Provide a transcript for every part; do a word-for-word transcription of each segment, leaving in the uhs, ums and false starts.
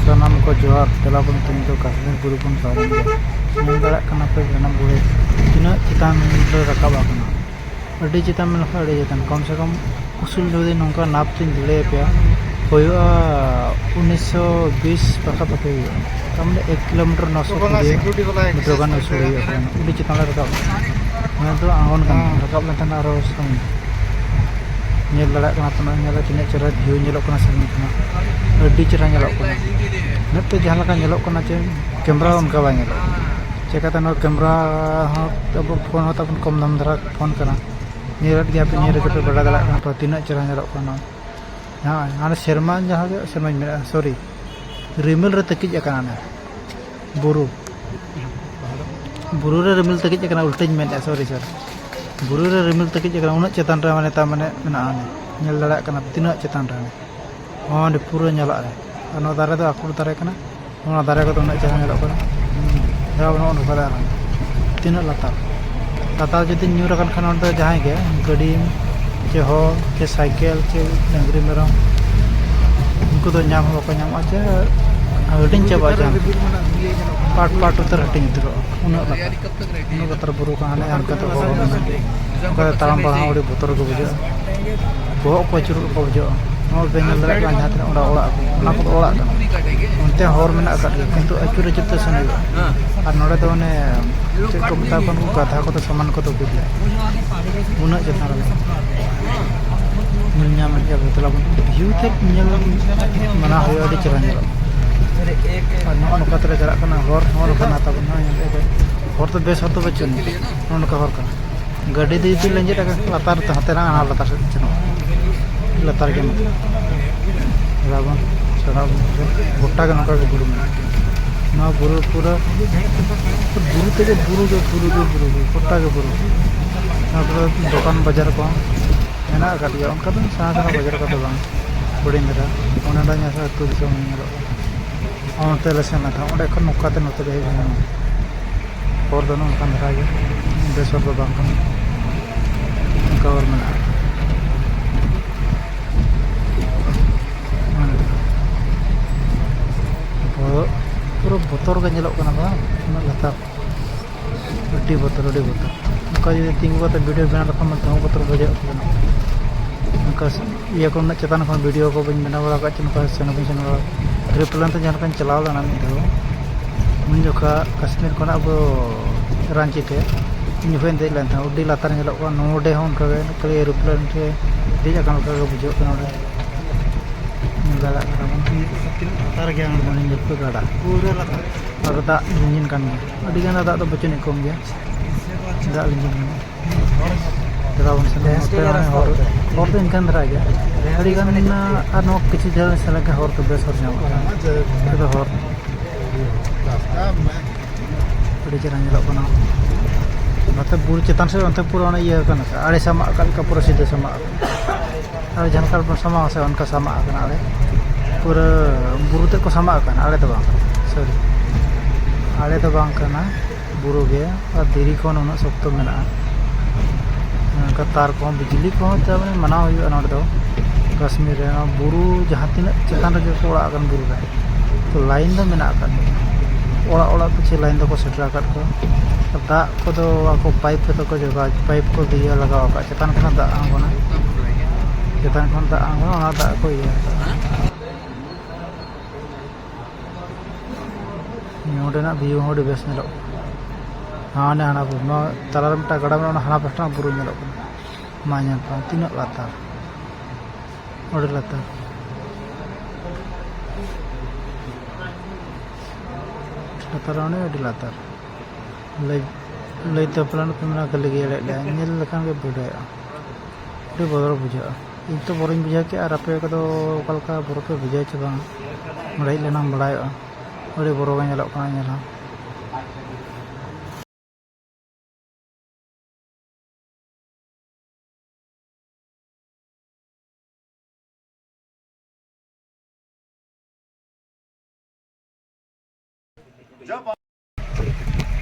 ᱥᱟᱱᱟᱢ ᱠᱚ ᱡᱚᱦᱟᱨ, ᱫᱮᱞᱟ ᱵᱚᱱ ᱛᱮᱦᱮᱧ ᱫᱚ ᱠᱟᱥᱢᱤᱨ ᱵᱩᱨᱩ ᱵᱚᱱ ᱫᱟᱬᱟᱱ ᱜᱮᱭᱟ᱾ ᱧᱮᱞ ᱫᱟᱲᱮᱭᱟᱜ ᱠᱟᱱᱟ ᱯᱮ ᱥᱟᱱᱟᱢ ᱵᱩᱨᱩ ᱛᱤᱱᱟᱹᱜ ᱪᱮᱛᱟᱱ ᱨᱮ ᱨᱟᱠᱟᱵ ᱟᱠᱟᱱᱟ, ᱟᱹᱰᱤ ᱪᱮᱛᱟᱱ ᱢᱮᱱ ᱞᱮᱠᱷᱟᱱ ᱟᱹᱰᱤ ᱪᱮᱛᱟᱱ, ᱠᱚᱢ ᱥᱮ ᱠᱚᱢ ᱩᱥᱩᱞ ᱡᱩᱫᱤ ᱱᱚᱝᱠᱟ ᱱᱟᱯ ᱛᱤᱧ ᱞᱟᱹᱭ ᱟᱯᱮᱭᱟ, ᱦᱩᱭᱩᱜᱼᱟ ᱩᱱᱤᱥᱥᱚ ᱵᱤᱥ ᱯᱟᱠᱟᱯᱟᱠᱤ ᱦᱩᱭᱩᱜᱼᱟ᱾ ᱛᱟᱨ ᱢᱟᱱᱮ ᱮᱠ ᱠᱤᱞᱳᱢᱤᱴᱟᱨ ᱱᱚᱥᱚ ᱠᱩᱲᱤ ᱢᱤᱴᱟᱨ ᱜᱟᱱ ᱩᱥᱩᱞ ᱦᱩᱭᱩᱜᱼᱟ, ᱟᱹᱰᱤ ᱪᱮᱛᱟᱱ ᱨᱮ ᱨᱟᱠᱟᱵ᱾ ᱚᱱᱟ ᱫᱚ ᱟᱬᱜᱚᱱ ᱠᱟᱱᱟ, ᱨᱟᱠᱟᱵ ᱞᱮᱱᱠᱷᱟᱱ ᱟᱨᱚ ᱥᱟᱺᱜᱤᱧ᱾ ᱧᱮᱞ ᱫᱟᱲᱮᱭᱟᱜ ᱠᱟᱱᱟ ᱯᱮ, ᱧᱮᱞ ᱛᱤᱱᱟᱹᱜ ᱪᱮᱦᱨᱟ ᱵᱷᱤᱭᱩ ᱧᱮᱞᱚᱜ ᱠᱟᱱᱟ ᱥᱟᱺᱜᱤᱧ ᱠᱷᱚᱱᱟᱜ, ᱟᱹᱰᱤ ᱪᱮᱦᱨᱟ ᱧᱮᱞᱚᱜ ᱠᱟᱱᱟ᱾ ᱢᱮᱫ ᱛᱮ ᱡᱟᱦᱟᱸ ᱞᱮᱠᱟ ᱧᱮᱞᱚᱜ ᱠᱟᱱᱟ ᱪᱮ ᱠᱮᱢᱨᱟ ᱚᱱᱠᱟ ᱵᱟᱭ ᱧᱮᱞᱚᱜ ᱠᱟᱱᱟ᱾ ᱪᱮᱠᱟᱛᱮ ᱱᱚᱣᱟ ᱠᱮᱢᱨᱟ ᱦᱚᱸ ᱟᱵᱚ ᱯᱷᱳᱱ ᱦᱚᱸ ᱛᱟᱵᱚᱱ ᱠᱚᱢ ᱫᱟᱢ ᱫᱷᱟᱨᱟ ᱯᱷᱳᱱ ᱠᱟᱱᱟ, ᱧᱮᱞᱮᱫ ᱜᱮᱭᱟ ᱯᱮ, ᱧᱮᱞ ᱨᱮᱜᱮ ᱯᱮ ᱵᱟᱰᱟᱭ ᱫᱟᱲᱮᱭᱟᱜ ᱠᱟᱱᱟ ᱯᱮ ᱛᱤᱱᱟᱹᱜ ᱪᱮᱦᱨᱟ ᱧᱮᱞᱚᱜ ᱠᱟᱱᱟ᱾ ᱦᱮᱸ, ᱦᱟᱱᱮ ᱥᱮᱨᱢᱟ ᱡᱟᱦᱟᱸ ᱜᱮ ᱥᱮᱨᱢᱟᱧ ᱢᱮᱱᱮᱫᱼᱟ, ᱥᱚᱨᱤ, ᱨᱤᱢᱤᱞ ᱨᱮ ᱛᱟᱹᱠᱤᱡ ᱟᱠᱟᱱᱟ ᱚᱱᱟ ᱵᱩᱨᱩ᱾ ᱵᱩᱨᱩ ᱨᱮ ᱨᱤᱢᱤᱞ ᱛᱟᱹᱠᱤᱡ ᱟᱠᱟᱱᱟ, ᱩᱞᱴᱟᱹᱧ ᱢᱮᱱᱮᱫᱼᱟ, ᱥᱚᱨᱤ, ᱥᱚᱨᱤ᱾ ᱵᱩᱨᱩ ᱨᱮ ᱨᱤᱢᱤᱞ ᱛᱟᱹᱠᱤᱡ ᱟᱠᱟᱱᱟ, ᱩᱱᱟᱹᱜ ᱪᱮᱛᱟᱱ ᱨᱮ ᱢᱟᱱᱮ ᱛᱟᱨ ᱢᱟᱱᱮ ᱢᱮᱱᱟᱜᱼᱟ, ᱚᱱᱮ ᱧᱮᱞ ᱫᱟᱲᱮᱭᱟᱜ ᱠᱟᱱᱟ ᱛᱤᱱᱟᱹᱜ ᱪᱮᱛᱟᱱ ᱨᱮ ᱚᱱᱮ᱾ ᱦᱚᱸ, ᱚᱸᱰᱮ ᱯᱩᱨᱟᱹ ᱧᱮᱞᱚᱜ ᱨᱮ᱾ ᱟᱨ ᱱᱚᱣᱟ ᱫᱟᱨᱮ ᱫᱚ ᱟᱠᱩᱨ ᱫᱟᱨᱮ ᱠᱟᱱᱟ᱾ ᱚᱱᱟ ᱫᱟᱨᱮ ᱠᱚᱫᱚ ᱩᱱᱟᱹᱜ ᱪᱮᱦᱨᱟ ᱧᱮᱞᱚᱜ ᱠᱟᱱᱟ᱾ ᱧᱮᱞᱚᱜ ᱠᱟᱱᱟ ᱱᱚᱜᱼᱚ ᱱᱚᱝᱠᱟ ᱫᱟᱨᱮ᱾ ᱛᱤᱱᱟᱹᱜ ᱞᱟᱛᱟᱨ, ᱞᱟᱛᱟᱨ ᱡᱩᱫᱤ ᱧᱩᱨ ᱟᱠᱟᱱ ᱠᱷᱟᱱ ᱚᱸᱰᱮ ᱫᱚ ᱡᱟᱦᱟᱸᱭ ᱜᱮ, ᱜᱟᱹᱰᱤ ᱪᱮ ᱦᱚᱲ ᱪᱮ ᱥᱟᱭᱠᱮᱞ ᱪᱮ ᱰᱟᱹᱝᱨᱤ ᱢᱮᱨᱚᱢ, ᱩᱱᱠᱩ ᱫᱚ ᱧᱟᱢ ᱦᱚᱸ ᱵᱟᱠᱚ ᱧᱟᱢᱚᱜᱼᱟ, ᱪᱮ ᱦᱟᱹᱴᱤᱧ ᱪᱟᱵᱟᱜᱼᱟ, ᱡᱟᱦᱟᱸ ᱯᱟᱴ ᱯᱟᱴ ᱩᱛᱟᱹᱨ ᱦᱟᱹᱴᱤᱧ ᱩᱛᱟᱹᱨᱚᱜᱼᱟ, ᱩᱱᱟᱹᱜ ᱞᱟᱛᱟᱨ᱾ ᱩᱱᱟᱹᱜ ᱞᱟᱛᱟᱨ ᱵᱩᱨᱩ ᱠᱟᱱᱟ, ᱚᱱᱮ ᱚᱱᱠᱟ ᱛᱮ ᱚᱦᱚ ᱵᱤᱱᱟ᱾ ᱚᱱᱠᱟ ᱛᱮ ᱛᱟᱲᱟᱢ ᱵᱟᱲᱟ ᱦᱚᱸ ᱟᱹᱰᱤ ᱵᱚᱛᱚᱨ ᱜᱮ ᱵᱩᱡᱷᱟᱹᱜᱼᱟ᱾ ᱵᱚᱦᱚᱜ ᱠᱚ ᱟᱹᱪᱩᱨᱚᱜ ᱞᱮᱠᱟ ᱵᱩᱡᱷᱟᱹᱜᱼᱟ᱾ ᱱᱚᱣᱟ ᱯᱮ ᱧᱮᱞ ᱫᱟᱲᱮᱭᱟᱜ ᱠᱟᱱᱟ ᱡᱟᱦᱟᱸ ᱛᱤᱱᱟᱹᱜ ᱚᱲᱟᱜ, ᱚᱲᱟᱜ ᱠᱚ, ᱚᱱᱟ ᱠᱚᱫᱚ ᱚᱲᱟᱜ ᱠᱟᱱᱟ᱾ ᱚᱱᱛᱮ ᱦᱚᱨ ᱢᱮᱱᱟᱜ ᱟᱠᱟᱫ ᱜᱮᱭᱟ, ᱠᱤᱱᱛᱩ ᱟᱹᱪᱩᱨ ᱟᱹᱪᱩᱨ ᱛᱮ ᱥᱮᱱ ᱦᱩᱭᱩᱜᱼᱟ᱾ ᱟᱨ ᱱᱚᱰᱮ ᱫᱚ ᱚᱱᱮ ᱪᱮᱫ ᱠᱚ ᱢᱮᱛᱟ ᱠᱚᱣᱟ, ᱩᱱᱠᱩ ᱜᱟᱫᱷᱟ ᱠᱚᱫᱚ ᱥᱟᱢᱟᱱ ᱠᱚᱫᱚ ᱠᱚ ᱤᱫᱤᱭᱟ᱾ ᱩᱱᱟᱹᱜ ᱪᱮᱛᱟᱱ ᱨᱮ ᱧᱮᱞ ᱧᱟᱢᱮᱫ ᱜᱮᱭᱟ ᱵᱚ᱾ ᱛᱟᱦᱞᱮ ᱵᱷᱤᱭᱩ ᱛᱮ ᱧᱮᱞ ᱢᱟᱱᱟ ᱦᱩᱭᱩᱜᱼᱟ, ᱟᱹᱰᱤ ᱪᱮᱦᱨᱟ ᱧᱮᱞᱚᱜᱼᱟ᱾ ᱟᱨ ᱱᱚᱜᱼᱚ ᱱᱚᱝᱠᱟ ᱛᱮᱞᱮ ᱪᱟᱞᱟᱜ ᱠᱟᱱᱟ, ᱦᱚᱨ ᱦᱚᱸ ᱱᱚᱝᱠᱟ ᱢᱮᱱᱟᱜ ᱛᱟᱵᱚᱱᱟ, ᱧᱮᱞ ᱯᱮ᱾ ᱦᱚᱨ ᱫᱚ ᱵᱮᱥ ᱦᱚᱨ ᱫᱚ ᱵᱟᱹᱪᱩᱜ ᱟᱹᱱᱤᱡ, ᱱᱚᱜᱼᱚ ᱱᱚᱝᱠᱟ ᱦᱚᱨ ᱠᱟᱱᱟ᱾ ᱜᱟᱹᱰᱤ ᱫᱚ ᱡᱩᱫᱤ ᱞᱮᱸᱡᱮᱫ ᱟᱠᱟᱱ ᱠᱷᱟᱱ ᱞᱟᱛᱟᱨ ᱛᱮ, ᱦᱟᱱᱛᱮ ᱱᱟᱜ ᱦᱟᱱᱟ ᱞᱟᱛᱟᱨ ᱥᱮᱫ ᱥᱮᱱᱚᱜᱼᱟ, ᱞᱟᱛᱟᱨ ᱜᱮ ᱢᱮᱱᱟᱜᱼᱟ᱾ ᱪᱟᱞᱟᱣ ᱵᱚᱱ, ᱪᱟᱞᱟᱣ ᱵᱚᱱ, ᱜᱚᱴᱟ ᱜᱮ ᱱᱚᱝᱠᱟ ᱜᱮ ᱵᱩᱨᱩ ᱢᱮᱱᱟᱜᱼᱟ᱾ ᱱᱚᱣᱟ ᱵᱩᱨᱩ ᱯᱩᱨᱟᱹ ᱵᱩᱨᱩ ᱛᱮᱜᱮ ᱵᱩᱨᱩ ᱜᱮ, ᱵᱩᱨᱩ ᱜᱮ ᱵᱩᱨᱩ ᱜᱮ, ᱜᱚᱴᱟ ᱜᱮ ᱵᱩᱨᱩ᱾ ᱱᱚᱣᱟ ᱠᱚᱨᱮ ᱫᱚᱠᱟᱱ ᱵᱟᱡᱟᱨ ᱠᱚ ᱢᱮᱱᱟᱜ ᱟᱠᱟᱫ ᱜᱮᱭᱟ, ᱚᱱᱠᱟ ᱫᱚ ᱥᱮᱬᱟ ᱥᱮᱬᱟ ᱵᱟᱡᱟᱨ ᱠᱚᱫᱚ ᱵᱟᱝ, ᱦᱩᱰᱤᱧ ᱫᱷᱟᱨᱟ᱾ ᱚᱱᱮ ᱚᱸᱰᱮ ᱧᱮᱞ ᱟᱹᱛᱩ ᱫᱤᱥᱚᱢ ᱧᱮᱞᱚᱜᱼᱟ᱾ ᱚᱱᱛᱮ ᱞᱮ ᱥᱮᱱ ᱞᱮᱱ ᱛᱟᱦᱮᱸᱫ, ᱚᱸᱰᱮ ᱠᱷᱚᱱ ᱱᱚᱝᱠᱟ ᱛᱮ ᱱᱚᱛᱮ ᱞᱮ ᱦᱮᱡ ᱞᱮᱱᱟ᱾ ᱦᱚᱨ ᱫᱚ ᱱᱚᱝᱠᱟᱱ ᱫᱷᱟᱨᱟ ᱜᱮ, ᱵᱮᱥ ᱦᱚᱨ ᱫᱚ ᱵᱟᱝ ᱠᱟᱱᱟ, ᱚᱱᱠᱟ ᱦᱚᱨ ᱢᱮᱱᱟᱜᱼᱟ᱾ ᱵᱚᱛᱚᱨ ᱜᱮ ᱧᱮᱞᱚᱜ ᱠᱟᱱᱟ ᱵᱟᱝ, ᱩᱱᱟᱹᱜ ᱞᱟᱛᱟᱨ᱾ ᱟᱹᱰᱤ ᱵᱚᱛᱚᱨ, ᱟᱹᱰᱤ ᱵᱚᱛᱚᱨ᱾ ᱱᱚᱝᱠᱟ ᱡᱩᱫᱤ ᱛᱤᱸᱜᱩ ᱠᱟᱛᱮ ᱵᱷᱤᱰᱤᱭᱳ ᱵᱮᱱᱟᱣ ᱞᱮᱠᱷᱟᱱ ᱢᱟ ᱛᱮᱦᱚᱸ ᱵᱚᱛᱚᱨ ᱵᱩᱡᱷᱟᱹᱜ ᱠᱟᱱᱟ᱾ ᱱᱚᱝᱠᱟ ᱤᱭᱟᱹ ᱠᱚ ᱨᱮᱱᱟᱜ ᱪᱮᱛᱟᱱ ᱠᱷᱚᱱ ᱵᱷᱤᱰᱤᱭᱳ ᱠᱚ ᱵᱟᱹᱧ ᱵᱮᱱᱟᱣ ᱵᱟᱲᱟ ᱟᱠᱟᱫ ᱪᱮ, ᱱᱚᱝᱠᱟ ᱥᱮᱱ ᱦᱚᱸ ᱵᱟᱹᱧ ᱥᱮᱱ ᱵᱟᱲᱟ ᱟᱠᱟᱱᱟ᱾ ᱮᱨᱳᱯᱞᱮᱱ ᱛᱮ ᱡᱟᱦᱟᱸ ᱞᱮᱠᱟᱧ ᱪᱟᱞᱟᱣ ᱞᱮᱱᱟ ᱢᱤᱫ ᱫᱷᱟᱣ, ᱩᱱ ᱡᱚᱠᱷᱟ ᱠᱟᱥᱢᱤᱨ ᱠᱷᱚᱱᱟᱜ ᱟᱵᱚ ᱨᱟᱸᱪᱤ ᱛᱮ, ᱩᱱ ᱡᱚᱠᱷᱚᱡ ᱤᱧ ᱫᱮᱡ ᱞᱮᱱ ᱛᱟᱦᱮᱸᱫ, ᱟᱹᱰᱤ ᱞᱟᱛᱟᱨ ᱧᱮᱞᱚᱜ ᱠᱟᱱᱟ᱾ ᱱᱚᱰᱮ ᱦᱚᱸ ᱚᱱᱠᱟ ᱜᱮ ᱠᱷᱟᱹᱞᱤ ᱮᱨᱳᱯᱞᱮᱱ ᱨᱮ ᱫᱮᱡ ᱟᱠᱟᱱ ᱞᱮᱠᱟ ᱜᱮ ᱵᱩᱡᱷᱟᱹᱜ ᱠᱟᱱᱟ᱾ ᱚᱸᱰᱮ ᱧᱮᱞ ᱫᱟᱲᱮᱭᱟᱜ ᱠᱟᱱᱟ ᱵᱚᱱ ᱛᱤᱱᱟᱹᱜ ᱞᱟᱛᱟᱨ ᱜᱮᱭᱟ ᱚᱸᱰᱮ᱾ ᱢᱚᱬᱮ ᱧᱮᱞ ᱯᱮ ᱜᱟᱰᱟ᱾ ᱯᱩᱨᱟᱹ ᱞᱟᱛᱟᱨ᱾ ᱟᱨ ᱫᱟᱜ ᱞᱤᱸᱡᱤᱱ ᱠᱟᱱ ᱜᱮᱭᱟ, ᱟᱹᱰᱤ ᱜᱟᱱ ᱫᱟᱜ ᱫᱚ ᱵᱟᱹᱪᱩᱜ ᱟᱹᱱᱤᱡ, ᱠᱚᱢ ᱜᱮᱭᱟ ᱫᱟᱜ ᱞᱤᱸᱡᱤᱱ ᱠᱟᱱᱟ᱾ ᱪᱟᱞᱟᱣ ᱵᱚᱱ ᱥᱮᱱ ᱞᱮᱱ ᱱᱚᱛᱮ ᱦᱚᱨ, ᱦᱚᱨ ᱫᱚ ᱤᱱᱠᱟᱹᱱ ᱫᱷᱟᱨᱟ ᱜᱮᱭᱟ᱾ ᱟᱹᱰᱤ ᱜᱟᱱ ᱟᱨ ᱱᱚᱣᱟ ᱠᱤᱪᱷᱩ ᱡᱷᱟᱹᱞ ᱥᱮᱱ ᱞᱮᱱᱠᱷᱟᱱ ᱦᱚᱨ ᱫᱚ ᱵᱮᱥ ᱦᱚᱨ ᱧᱟᱢᱚᱜ ᱠᱟᱱᱟ᱾ ᱱᱚᱛᱮ ᱫᱚ ᱦᱚᱨ ᱟᱹᱰᱤ ᱪᱮᱦᱨᱟ ᱧᱮᱞᱚᱜ ᱠᱟᱱᱟ᱾ ᱱᱚᱛᱮ ᱵᱩᱨᱩ ᱪᱮᱛᱟᱱ ᱥᱮᱫ ᱚᱱᱛᱮ ᱯᱩᱨᱟᱹ ᱚᱱᱟ ᱤᱭᱟᱹ ᱠᱟᱱᱟ, ᱟᱲᱮ ᱥᱟᱢᱟᱜ ᱟᱠᱟᱫ ᱞᱮᱠᱟ ᱯᱩᱨᱟᱹ ᱥᱤᱫᱷᱟᱹ ᱥᱟᱢᱟᱜ ᱟᱠᱟᱱᱟ᱾ ᱟᱨ ᱡᱟᱦᱟᱸ ᱞᱮᱠᱟ ᱵᱚᱱ ᱥᱟᱢᱟᱜᱼᱟ ᱥᱮ ᱚᱱᱠᱟ ᱥᱟᱢᱟᱜ ᱟᱠᱟᱱᱟ ᱟᱲᱮ᱾ ᱯᱩᱨᱟᱹ ᱵᱩᱨᱩ ᱛᱮᱫ ᱠᱚ ᱥᱟᱢᱟᱜ ᱟᱠᱟᱱᱟ, ᱟᱲᱮ ᱫᱚ ᱵᱟᱝ, ᱥᱚᱨᱤ, ᱟᱲᱮ ᱫᱚ ᱵᱟᱝ ᱠᱟᱱᱟ, ᱵᱩᱨᱩ ᱜᱮ᱾ ᱟᱨ ᱫᱷᱤᱨᱤ ᱠᱚᱦᱚᱸ ᱱᱩᱱᱟᱹᱜ ᱥᱚᱠᱛᱚ ᱢᱮᱱᱟᱜᱼᱟ᱾ ᱚᱱᱠᱟ ᱛᱟᱨ ᱠᱚᱦᱚᱸ, ᱵᱤᱡᱽᱞᱤ ᱠᱚᱦᱚᱸ ᱛᱟᱨ ᱢᱟᱱᱮ ᱢᱟᱱᱟᱣ ᱦᱩᱭᱩᱜᱼᱟ ᱱᱚᱰᱮ ᱫᱚ᱾ ᱠᱟᱥᱢᱤᱨ ᱨᱮ ᱱᱚᱣᱟ ᱵᱩᱨᱩ ᱡᱟᱦᱟᱸ ᱛᱤᱱᱟᱹᱜ ᱪᱮᱛᱟᱱ ᱨᱮᱜᱮ ᱠᱚ ᱚᱲᱟᱜ ᱟᱠᱟᱱ ᱵᱩᱨᱩ ᱨᱮ, ᱛᱚ ᱞᱟᱭᱤᱱ ᱫᱚ ᱢᱮᱱᱟᱜ ᱟᱠᱟᱫ ᱜᱮᱭᱟ᱾ ᱚᱲᱟᱜ ᱚᱲᱟᱜ ᱯᱤᱪᱷᱩ ᱞᱟᱭᱤᱱ ᱫᱚᱠᱚ ᱥᱮᱴᱮᱨ ᱟᱠᱟᱫ ᱠᱚᱣᱟ᱾ ᱫᱟᱜ ᱠᱚᱫᱚ ᱟᱠᱚ ᱯᱟᱭᱤᱯ ᱛᱮᱠᱚ ᱡᱚᱜᱟᱣ, ᱯᱟᱭᱤᱯ ᱠᱚ ᱤᱭᱟᱹ ᱞᱟᱜᱟᱣ ᱟᱠᱟᱫ, ᱪᱮᱛᱟᱱ ᱠᱷᱚᱱᱟᱜ ᱫᱟᱜ ᱟᱬᱜᱚᱱᱟ, ᱪᱮᱛᱟᱱ ᱠᱷᱚᱱ ᱫᱟᱜ ᱟᱬᱜᱚᱱᱟ, ᱚᱱᱟ ᱫᱟᱜ ᱠᱚ ᱤᱭᱟᱹ ᱟᱠᱟᱫᱟ᱾ ᱱᱚᱰᱮᱱᱟᱜ ᱵᱷᱤᱭᱩ ᱦᱚᱸ ᱟᱹᱰᱤ ᱵᱮᱥ ᱧᱮᱞᱚᱜ ᱠᱟᱱᱟ᱾ ᱦᱟᱱᱮ ᱦᱟᱱᱟ ᱵᱩᱨᱩ, ᱱᱚᱣᱟ ᱛᱟᱞᱟᱨᱮ ᱢᱤᱫᱴᱟᱝ ᱜᱟᱰᱟ ᱢᱮᱱᱟᱜᱼᱟ, ᱚᱱᱟ ᱦᱟᱱᱟ ᱯᱟᱥᱴᱟ ᱵᱩᱨᱩ ᱧᱮᱞᱚᱜ ᱠᱟᱱᱟ᱾ ᱢᱟ ᱧᱮᱞ ᱛᱟᱢ ᱛᱤᱱᱟᱹᱜ ᱞᱟᱛᱟᱨ, ᱟᱹᱰᱤ ᱞᱟᱛᱟᱨ, ᱞᱟᱛᱟᱨ ᱢᱟᱱᱮ ᱟᱹᱰᱤ ᱞᱟᱛᱟᱨ᱾ ᱞᱟᱹᱭ, ᱞᱟᱹᱭ ᱛᱮ ᱯᱟᱞᱮᱱ ᱯᱮ ᱢᱮᱱᱟ ᱠᱷᱟᱹᱞᱤ ᱜᱮ ᱮᱲᱮᱭᱮᱫ ᱞᱮᱭᱟ, ᱧᱮᱞ ᱞᱮᱠᱷᱟᱱ ᱜᱮ ᱵᱩᱡᱷᱟᱹᱜᱼᱟ, ᱟᱹᱰᱤ ᱵᱚᱛᱚᱨ ᱵᱩᱡᱷᱟᱹᱜᱼᱟ᱾ ᱤᱧ ᱛᱚ ᱵᱚᱨᱚᱧ ᱵᱩᱡᱷᱟᱹᱣ ᱠᱮᱫᱼᱟ, ᱟᱨ ᱟᱯᱮ ᱠᱚᱫᱚ ᱚᱠᱟ ᱞᱮᱠᱟ ᱵᱚᱨᱚ ᱯᱮ ᱵᱩᱡᱷᱟᱹᱣ ᱪᱮ ᱵᱟᱝ, ᱱᱚᱰᱮ ᱦᱮᱡ ᱞᱮᱱᱟᱢ ᱵᱟᱲᱟᱭᱚᱜᱼᱟ᱾ ᱟᱹᱰᱤ ᱵᱚᱨᱚ ᱜᱮ ᱧᱮᱞᱚᱜ ᱠᱟᱱᱟ ᱧᱮᱞ ᱦᱚᱸ᱾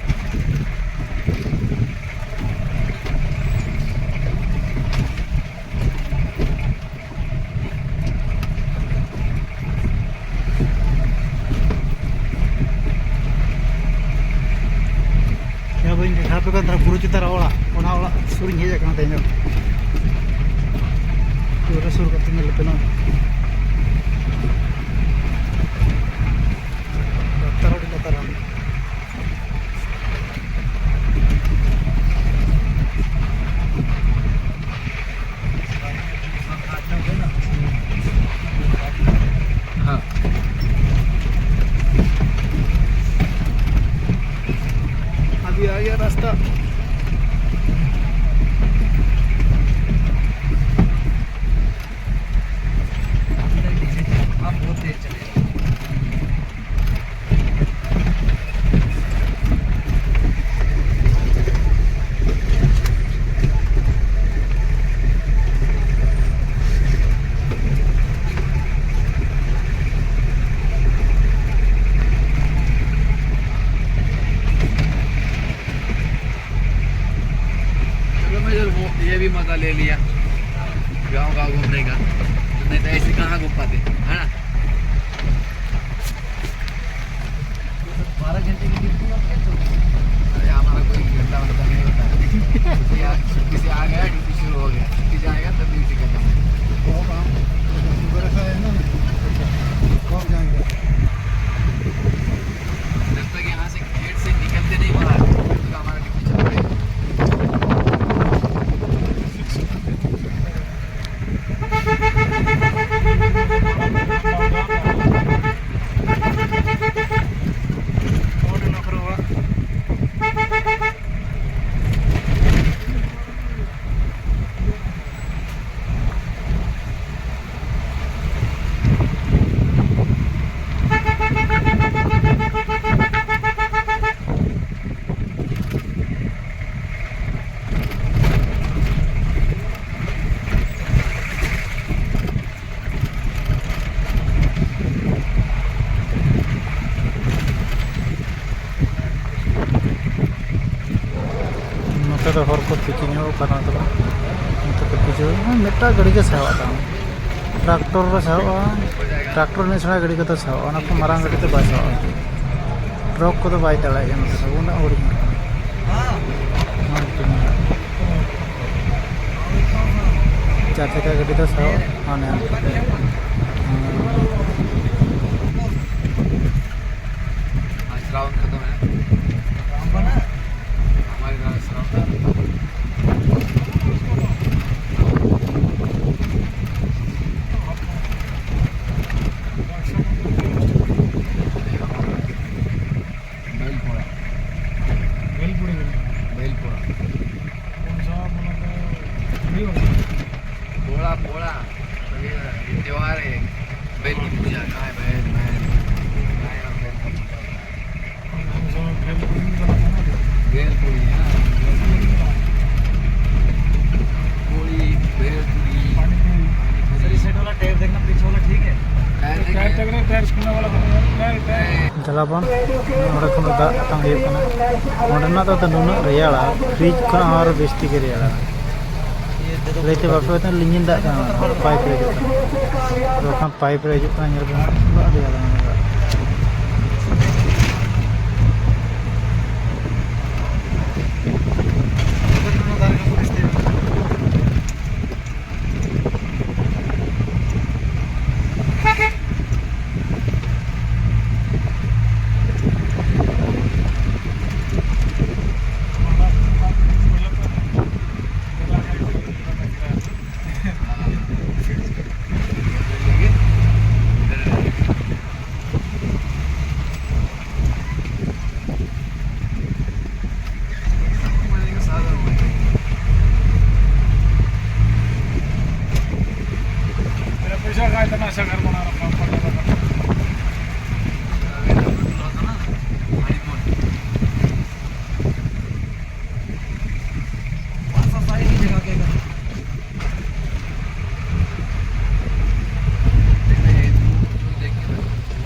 ᱫᱚᱠᱟᱱ ᱫᱷᱟᱨᱟ ᱵᱩᱨᱩ ᱪᱮᱛᱟᱱ ᱨᱮ ᱚᱲᱟᱜ, ᱚᱱᱟ ᱚᱲᱟᱜ ᱥᱩᱨ ᱤᱧ ᱦᱮᱡ ᱟᱠᱟᱱᱟ ᱛᱮᱦᱮᱧ ᱫᱚ᱾ ᱯᱩᱨᱟᱹ ᱥᱩᱨ ᱠᱟᱛᱮ ᱧᱮᱞ ᱯᱮ ᱱᱚᱣᱟ᱾ ᱞᱟᱛᱟᱨ ᱟᱹᱰᱤ ᱞᱟᱛᱟᱨ ᱨᱮ᱾ हाँ। अभी आ गया रास्ता। आप बहुत तेज चले। चलो, मैं इधर वो, ये भी मजा ले लिया गांव गांव घूमने का। नहीं तो ऐसे कहाँ घूम पाते, है ना? बारह घंटे की ड्यूटी और क्या छोड़ेंगे? अरे, हमारा कोई घंटा वंटा नहीं होता है। छुट्टी से आ, छुट्टी से आ गया, ड्यूटी शुरू हो गया, छुट्टी जाएगा तब ड्यूटी खत्म। तो कब हम, तो ऐसा है ना, कब जाएंगे? जब तक यहाँ से गेट से निकलते नहीं बाहर, तब तक हमारा ड्यूटी चल रहा है। ᱱᱚᱛᱮ ᱫᱚ ᱦᱚᱲ ᱠᱚ ᱛᱤᱠᱤ ᱧᱚᱜ ᱠᱟᱱᱟ ᱛᱟᱵᱚᱱ᱾ ᱱᱚᱛᱮ ᱠᱚ ᱯᱩᱡᱟᱹ, ᱢᱤᱫᱴᱟᱝ ᱜᱟᱹᱰᱤ ᱜᱮ ᱥᱟᱦᱚᱵᱼᱟ ᱛᱟᱵᱚᱱ᱾ ᱴᱨᱟᱠᱴᱚᱨ ᱨᱮ ᱥᱟᱦᱚᱵᱼᱟ, ᱴᱨᱟᱠᱴᱚᱨ ᱨᱤᱱᱤᱡ ᱥᱮᱬᱟ ᱜᱟᱹᱰᱤ ᱠᱚᱫᱚ ᱥᱟᱦᱚᱵᱼᱟ, ᱚᱱᱟ ᱠᱚ ᱢᱟᱨᱟᱝ ᱜᱟᱹᱰᱤ ᱫᱚ ᱵᱟᱭ ᱥᱟᱦᱚᱵᱼᱟ᱾ ᱴᱨᱟᱠ ᱠᱚᱫᱚ ᱵᱟᱭ ᱫᱟᱲᱮᱭᱟᱜᱼᱟ ᱱᱚᱛᱮ ᱫᱚ, ᱩᱱᱟᱹᱜ ᱦᱩᱰᱤᱧ ᱜᱮ ᱠᱟᱱᱟ᱾ ᱪᱟᱨ ᱪᱟᱠᱟ ᱜᱟᱹᱰᱤ ᱫᱚ ᱥᱟᱵ ᱢᱟᱱᱮ आज राउंड खत्म है। हमारे घर से राउंड खत्म। भेलपुरी। भेलपुरी। भेलपुरी। कौन सा बना था? पोड़ा, पोड़ा। ये त्योहार है। बैल की पूजा। कहाँ है बैल? बैल। कहाँ है बैल का पूजा? कौन सा भेलपुरी भी बना था ना? भेलपुरी, हाँ। पूरी, भेलपुरी। पानी पूरी। पानी पूरी। सर, इस साइड वाला टायर देखना, पीछे वाला ठीक है? टायर टायर देखिए। टायर, टायर स्पिन वाला तो नहीं है। Tyre, tyre. ᱫᱮᱞᱟ ᱵᱚᱱ, ᱱᱚᱰᱮ ᱠᱷᱚᱱ ᱫᱟᱜ ᱟᱛᱟᱝ ᱦᱩᱭᱩᱜ ᱠᱟᱱᱟ᱾ ᱱᱚᱰᱮᱱᱟᱜ ᱫᱚ ᱱᱩᱱᱟᱹᱜ ᱨᱮᱭᱟᱲᱟ, ᱯᱷᱨᱤᱡᱽ ᱠᱷᱚᱱ ᱦᱚᱸ ᱟᱨ ᱵᱮᱥ ᱛᱮᱜᱮ ᱨᱮᱭᱟᱲᱟ᱾ ᱞᱟᱹᱭᱛᱮ ᱵᱟᱯᱮ ᱢᱮᱛᱟᱜ, ᱞᱤᱸᱡᱤᱱ ᱫᱟᱜ ᱠᱟᱱᱟ, ᱯᱟᱭᱤᱯ ᱨᱮ ᱦᱤᱡᱩᱜ ᱠᱟᱱᱟ᱾ ᱟᱫᱚ ᱵᱟᱠᱷᱟᱱ ᱯᱟᱭᱤᱯ ᱨᱮ ᱦᱤᱡᱩᱜ ᱠᱟᱱᱟ, ᱧᱮᱞ ᱵᱚᱱ, ᱩᱱᱟᱹᱜ ᱨᱮᱭᱟᱲᱟ ᱱᱚᱰᱮ ᱫᱚ᱾ मेरा पैसा का इतना ऐसा घर में